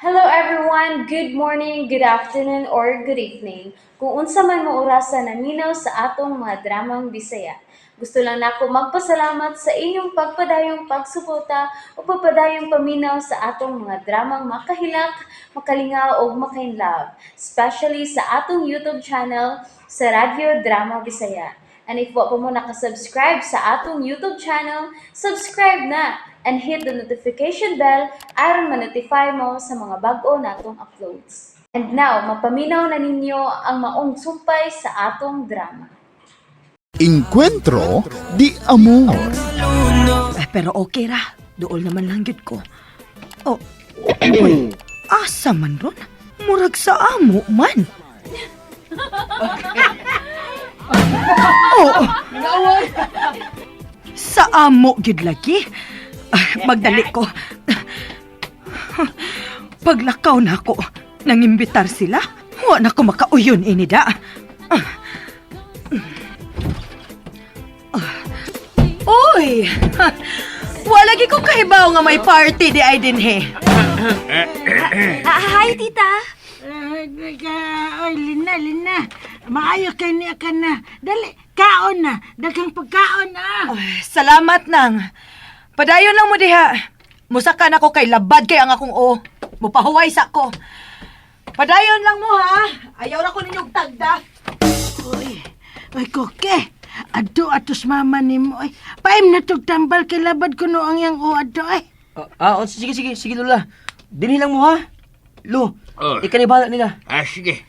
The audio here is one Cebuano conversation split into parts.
Hello everyone! Good morning, good afternoon, or good evening. Kung unsa man mo orasa naminaw sa atong mga dramang Bisaya. Gusto lang nako magpasalamat sa inyong pagpadayong pagsuporta o pagpadayong paminaw sa atong mga dramang makahilak, makalingaw ug makainlove, especially sa atong YouTube channel sa Radyo Drama Bisaya. And if wa pa mo nakasubscribe sa atong YouTube channel, subscribe na and hit the notification bell aron ma-notify mo sa mga bag-o natong uploads. And now, mapaminaw na ninyo ang maong sumpay sa atong drama. Encuentro de Amor. Eh, pero okay ra. Duol naman lang gyud ko. Oh, uy, asa man ron? Murag sa amo man. Oh, sa amo gyud lagi. Ah, magdali ko. Paglakaw na ako, nangimbitar sila. Wa na ko makauyon inida. Uy! Wala lagi ko kahibaw nga may party di ay dinhi. Ah, hi, tita. Oy, Lina, Lina. Maayo kay niya ka na. Dali, kaon na. Daghang pagkaon na. Ay, salamat nang. Padayon lang mo diha. Musaka na ko kay labad kay ang akong o. Mupahuway sa ko. Padayon lang mo ha. Ayaw ra ko ninyong tagda. Oy, oy, koke. Adto atos mama nimo oy. Paim na tog tambal kay labad kuno ang yang o adto ay. Ah, oh, sige, sige, sige, Lola. Dinhi lang mo, ha? Lo, Oh. ikaw ni bahala nila. Ah, sige.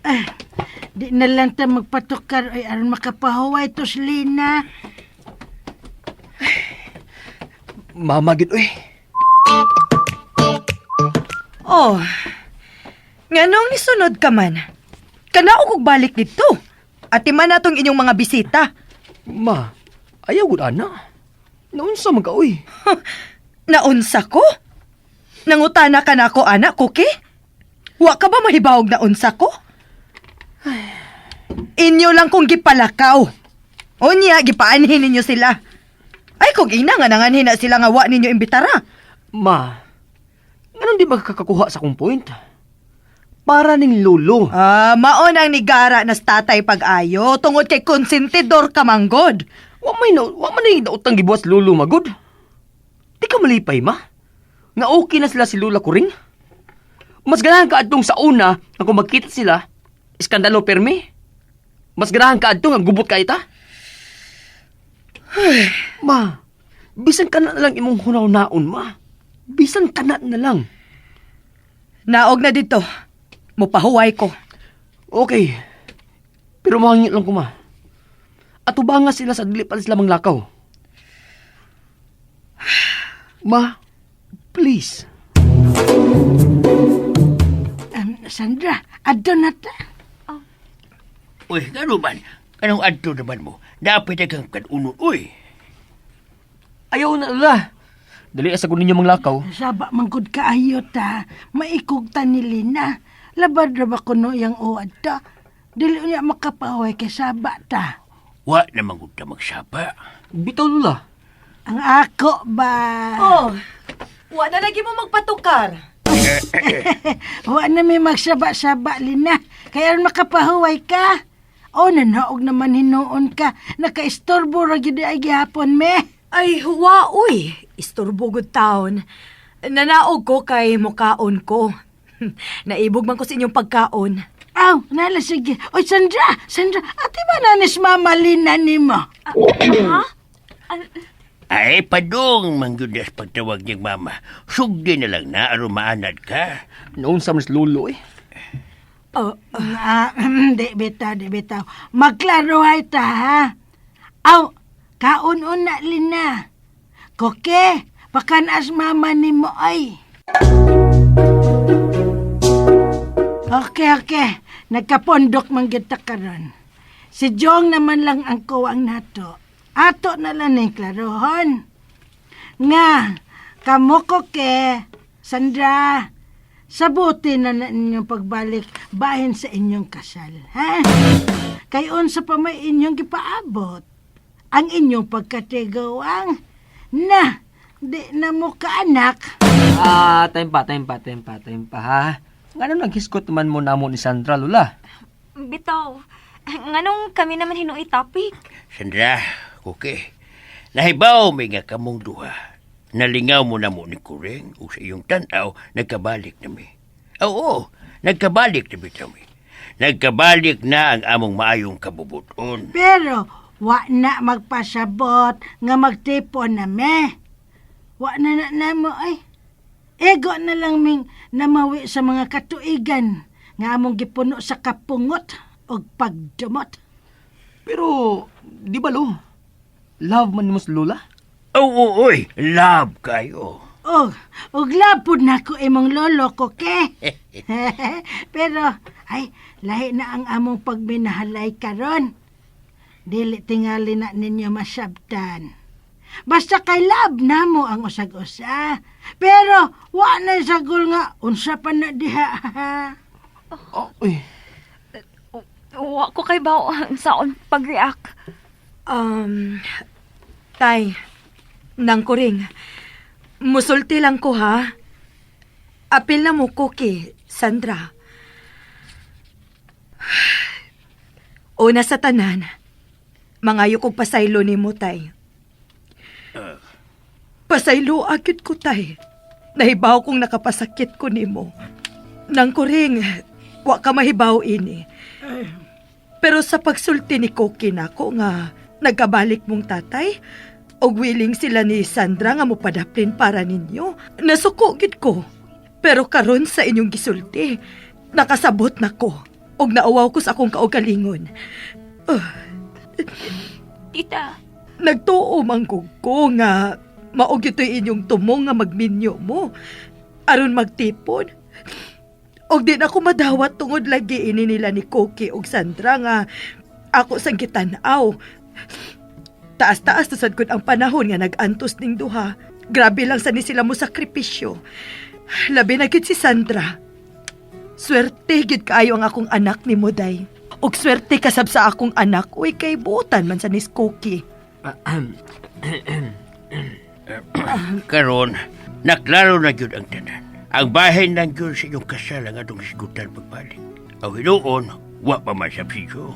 Ah, di na lang ta magpatukar oy aron makapahuway tos Lina. Mama, gid, uy. Oh. Nganong nisunod ka man? Kanao kog balik dito. Ati man natong inyong mga bisita. Ma, ayaw gud ana. Naunsa man ka, uy. Naunsa ko? Nangutana ka na ako, anak, Cookie? Wa ka ba mahibawog na unsa ko? Inyo lang kong gipalakaw. Unya, gipaanhin ninyo sila. Ay, kung ina nga nanganhin na sila nga wa ninyo imbitara. Ma, nganong di magkakakuha sa akong point? Para ning lolo. Ah, maon ang nigara na sa tatay pag-ayo tungod kay konsentidor ka manggod. Wa may na, wa man ay nautang gibuhat si lolo magod. Di ka malipay, ma. Nga okay na sila si Lola Kuring. Mas ganahan ka adtong sa una nga kung magkita sila, iskandalo permi. Mas ganahan ka adto nga gubot ka ita. Ma, bisan ka na lang imong hunaw-naon, ma. Bisan ka na na lang. Naog na dito. Mupahuway ko. Okay. Pero mahangit lang ko, ma. Atubanga sila sa dili pa sila manglakaw. Ma, please. Sandra, adto na ta. Uy, gano man? Kanong adto naman mo? Dapat daghang kanunon, uy. Ayaw na, Lola. Dali asa ko ninyo manglakaw. Saba man gud kaayo ta. Maikog ta ni Lina. Labad ra ba kuno yang o adto. Dili niya makapahuway kay saba ta. Wa naman gud ta magsaba. Bitaw, Lola. Ang ako ba? Oh, wa na lagi mo magpatukar. Wa na may magsaba-saba, Lina. Kaya aron makapahuway ka. O, nanaog naman hinuon ka. Nakaistorbo ra gyud ay gihapon, me. Ay, huwa, uy. Isturbo good taon. Nanaog ko kay mukaon ko. Naibog man ko sa inyong pagkaon. Aw, nala sige. Oy, Sandra, Sandra, ate ba nanis Mama Lina nimo? Ay, padung manggudas pagtawag niyang mama. Sugdi na lang na aron maanad ka. Naunsa man si lolo, eh. Oh, Ah, di bitaw, di bitaw. Magklarohay ta, ha? Aw, kaon-una, Lina. Koke, pakanas mama nimo ay. Okay, okay. Nagkapondok man gyud ta karon. Si Jong naman lang ang kuwang nato. Ato na lang ning klarohon. Nga, kamo koke, Sandra, sabuti na na inyong pagbalik bahin sa inyong kasal, ha? Kay unsa pa may inyong gipaabot? Ang inyong pagkatigawang na di na mo kaanak. Ah, time pa, time pa, time pa, time pa, ha? Ngano naghisgot man mo namo ni Sandra, Lola? Bitaw, nganong kami naman hinuoy topic? Sandra, okay. Nahibaw may nga kamong duha. Nalingaw mo na mo ni Kuring o sa iyong tanaw, nagkabalik na mi. Oo, nagkabalik na bitaw mi. Nagkabalik na ang among maayong kabubuton. Pero wa na magpasabot nga magtipon na me. Wa na na namo ay. Ego na lang ming namawi sa mga katuigan nga among gipuno sa kapungot og pagdumot. Pero, di ba, Lo? Love man mo si Lola? Oo, oy, love kayo. Og, og lapod na ko imong lolo ko ke. Pero ay lahi na ang among pagminahalay karon. Dili tingali na ninyo masabtan. Basta kay love namo ang usag-usa. Pero wa na sagol nga unsa pa na diha. Oh, uy. Wa ko kay bawo ang saon pag-react. Tay, nang kuring, musulti lang ko ha. Apil na mo ko kay Sandra. Una sa tanan, mangayo kog pasaylo ni mo, tay. Pasaylo agad ko, tay. Nahibaw kong nakapasakit ko nimo. Nang kuring, wa ka mahibaw ini. Pero sa pagsulti ni Koki nako nga nagkabalik mong tatay, og willing sila ni Sandra nga mopadaplin para ninyo, nasuko gid ko. Pero karon sa inyong gisulti, nakasabot na ko og nauwaw ko sa akong kaugalingon. Tita, Nagtuo man gud ko nga mao gyud inyong tumong nga magminyo mo aron magtipon. Og di na ako madawat tungod lagi ini nila ni Koki og Sandra nga ako sang gitan-aw. Taas-taas na sad gud ang panahon nga nag-antos ning duha. Grabe lang sa ni sila mo sakripisyo. Labi na gid si Sandra. Swerte gid kaayo ang akong anak ni Moday. Og swerte kasab sa akong anak, uy kay buotan man sa ni Koki. Karon, naklaro na gyud ang tanan. Ang bahin lang gyud sa inyong kasal ang atong hisgutan pagbalik. Ang hinuon, wa pa man sa piso.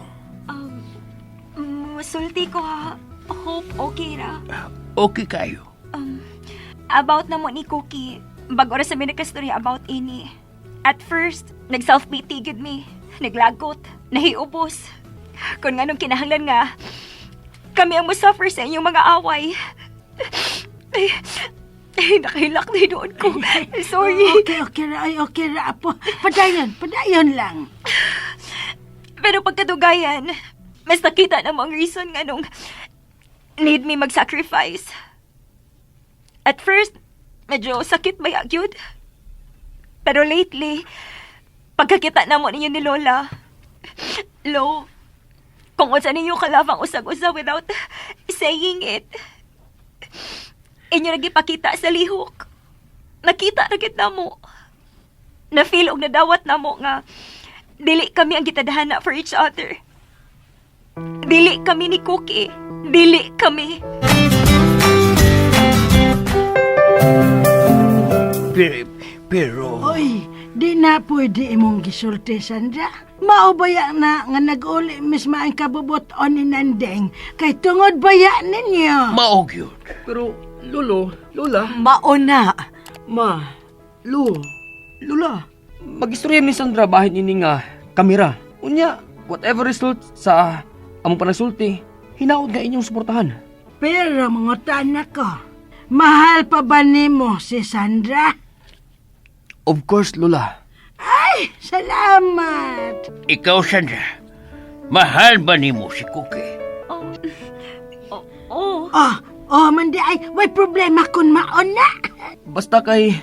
Musulti ko ha. Hope okay ra. Okay kayo. About na mo ni Cookie, bago ra sa mi nagkastorya about ini. At first, nag-self-pity gid mi. Naglagot, nahiubos. Kung nganong kinahanglan nga, kami ang musuffer sa inyong mga away. Ay, ay, nakahilak na hinuon ko. Sorry. Okay, okay ra, ay okay ra apo. Padayon, padayon lang. Pero pagkadugayan, mas nakita na mo ang reason nga nung need me mag-sacrifice. At first, medyo sakit ba yun? Pero lately, pagkakita na mo ninyo ni Lola, Lo, kung unsa ninyo kalabang usag-usa without saying it, inyo nagipakita sa lihok. Nakita na gid na mo. Na-feel og nadawat na mo nga dili kami ang gitadhana for each other. Dili kami ni Cookie. Dili kami. Pero, pero, Oy, di na pwede imong gisulti, Sandra. Maubaya na nga nag-uli mismo ang kabubuton ni Nandeng kay tungod baya ninyo. mao gyud. Pero, Lolo, Lola, Mauna. Ma, Lo, Lola, mag-istorya ni Sandra bahin ini nga kamera. Unya, whatever result sa among panagsulti, hinaot nga inyong suportahan. Pero mga ko, mahal pa ba nimo si Sandra? Of course, Lola. Ay, salamat. Ikaw, Sandra, mahal ba nimo si Cookie? Oh. Oh. Oh. Oh, oh, mandi ay, way problema kun maon na. Basta kay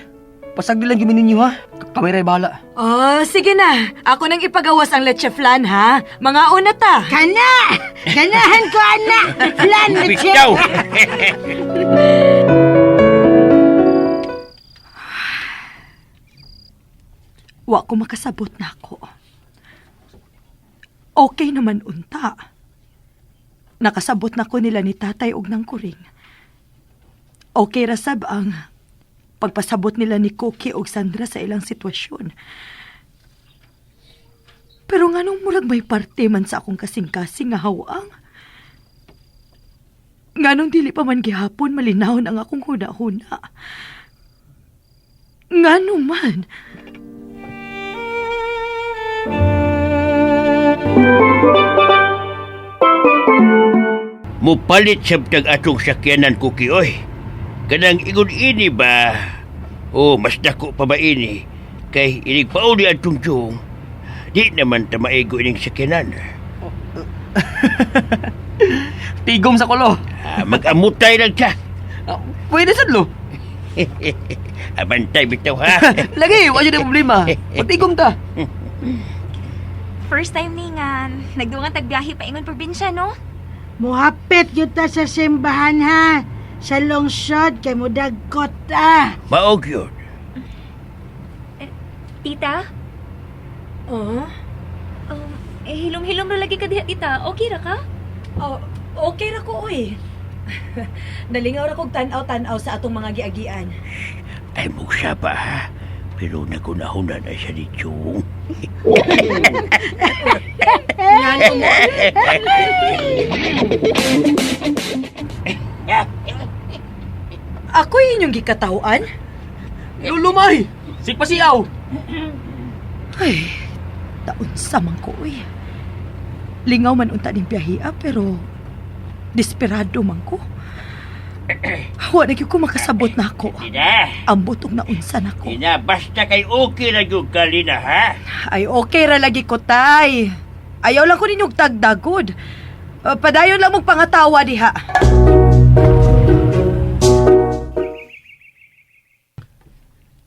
pasagdi lang gimi ninyo ha. Kamera'y bahala. Oh, sige na. Ako nang ipagawas ang leche flan, ha? Mga una ta. Kana! Ganahan ko, anak! Flan na Bitaw! Wa ko makasabot na ako. Okay naman unta. Nakasabot na ko nila ni tatay og nang kuring. Okay ra sab ang Pagpasabot nila ni Cookie og Sandra sa ilang sitwasyon. Pero nganong murag may parte man sa akong kasing-kasing nga hawang? Nganong dili pa man gihapon malinawon ang akong huna-huna? Ngano man? Mupalit sabtag atong sakyanan, Cookie, oy. Kanang ingon ini ba? Oh, mas dako pa ba ini? Kay inig pauli atong Jong. Di naman ta maigo ining sakyanan. Tigom sa kulo. Ah, mag-amutay lang siya. Ah, pwede sad lo. Abantay bitaw ha. Lagi, wa jud problema. Patigom ta. First time ni nga, nagdungan tagbiyahe paingon probinsya, no? Muhapit gyud ta sa simbahan ha. Sa lungsod kay mudagkot ta. Maog yun. Tita? Oh? Eh, hilom-hilom ra lagi ka diha, tita. Okay ra ka? Oh, okay ra ko, oy. Nalingaw ra kog tan-aw-tan-aw sa atong mga giagian. Ay, mugsaba ha. Pero nagunahuna na siya ni Jong. Ngano mo? Ako inyong gikatawan? Lulumay. Sigpasiaw. Ay, taon sa man ko, uy. Lingaw man unta ning biyahia, pero desperado man ko. Wa na gyud ko makasabot na ako. Tina, Ambot og naunsa nako. Tina, basta kay okay na yung kalina ha. Ay, okay ra lagi ko, tay. Ayaw lang ko ninyong tagdagod. Padayon lang mong pangatawa diha.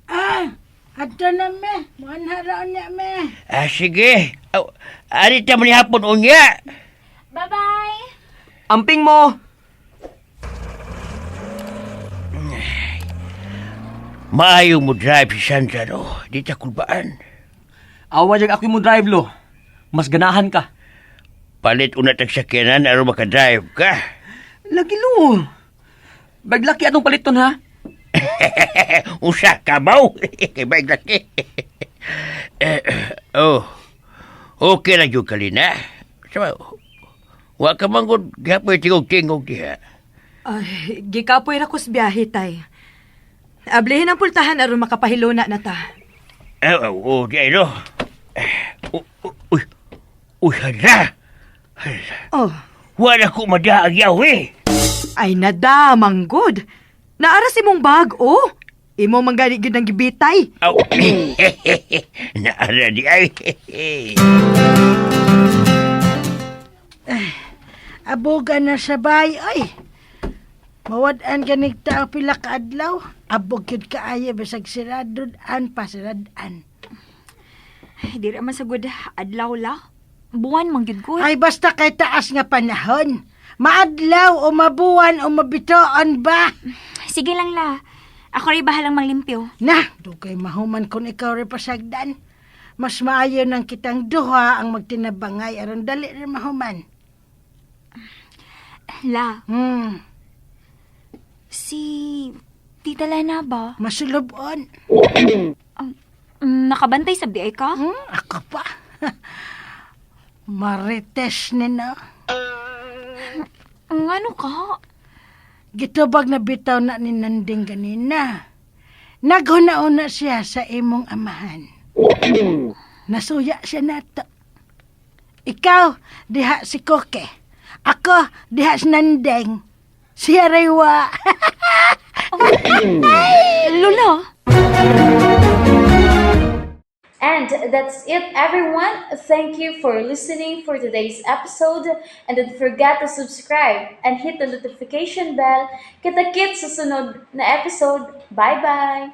Ah, adto na me. Muanha ra unya me. Ah, sige. Aw, ari ta man hapon unya. Bye-bye! Amping mo. Maayo mo drive si Sandra no. Di ta kulbaan. Awa jag ako mo drive lo. Mas ganahan ka. Palit una tag sakyanan aron maka-drive ka. Lagi lo. Baglaki atong paliton ha. Usa ka baw. Kay baig laki. Eh, oh. Okay na jud kalina. Sama, wa ka man gud gihapon tingog-tingog diha. Ay, gikapoy ra ko sa biyahe, tay. Ablihin ang pultahan aron makapahiluna na ta. Oh, oh, di ay no. Eh, Uy, uy, hala. Hala. Oh, Wala ko madaag yaw eh. ay nada, manggod. Naara si mong bag, oh. Imo man gani gyud ang gibitay. Aw, naara di ay. Aboga na sa bay ay. Mawad-an ganig tao pila ka adlaw. Abog gyud kaayo bisag siradod-an pasirad-an. Ay, di ra man sa good adlaw la. Buwan man gyud ko. Ay basta kay taas nga panahon. Maadlaw o mabuwan o mabitoon ba? Sige lang la. Ako rin bahalang manglimpyo. Na, dugay mahuman kung ikaw rin pasagdan. Mas maayo nang kitang duha ang magtinabangay aron dali rin mahuman. La, si Tita Lena ba? Masulubon. Nakabantay sa BI ka? Ako pa. Marites ni no. Ano ka? Gitubag na bitaw na ni Nanding ganina. Naghuna-una siya sa imong amahan. Nasuya siya nato. Ikaw, diha si Koke. Ako, diha si Nandeng. Siya raywa. Lola! And that's it, everyone. Thank you for listening for today's episode. And don't forget to subscribe and hit the notification bell. Kita-kits sa sunod na episode. Bye-bye!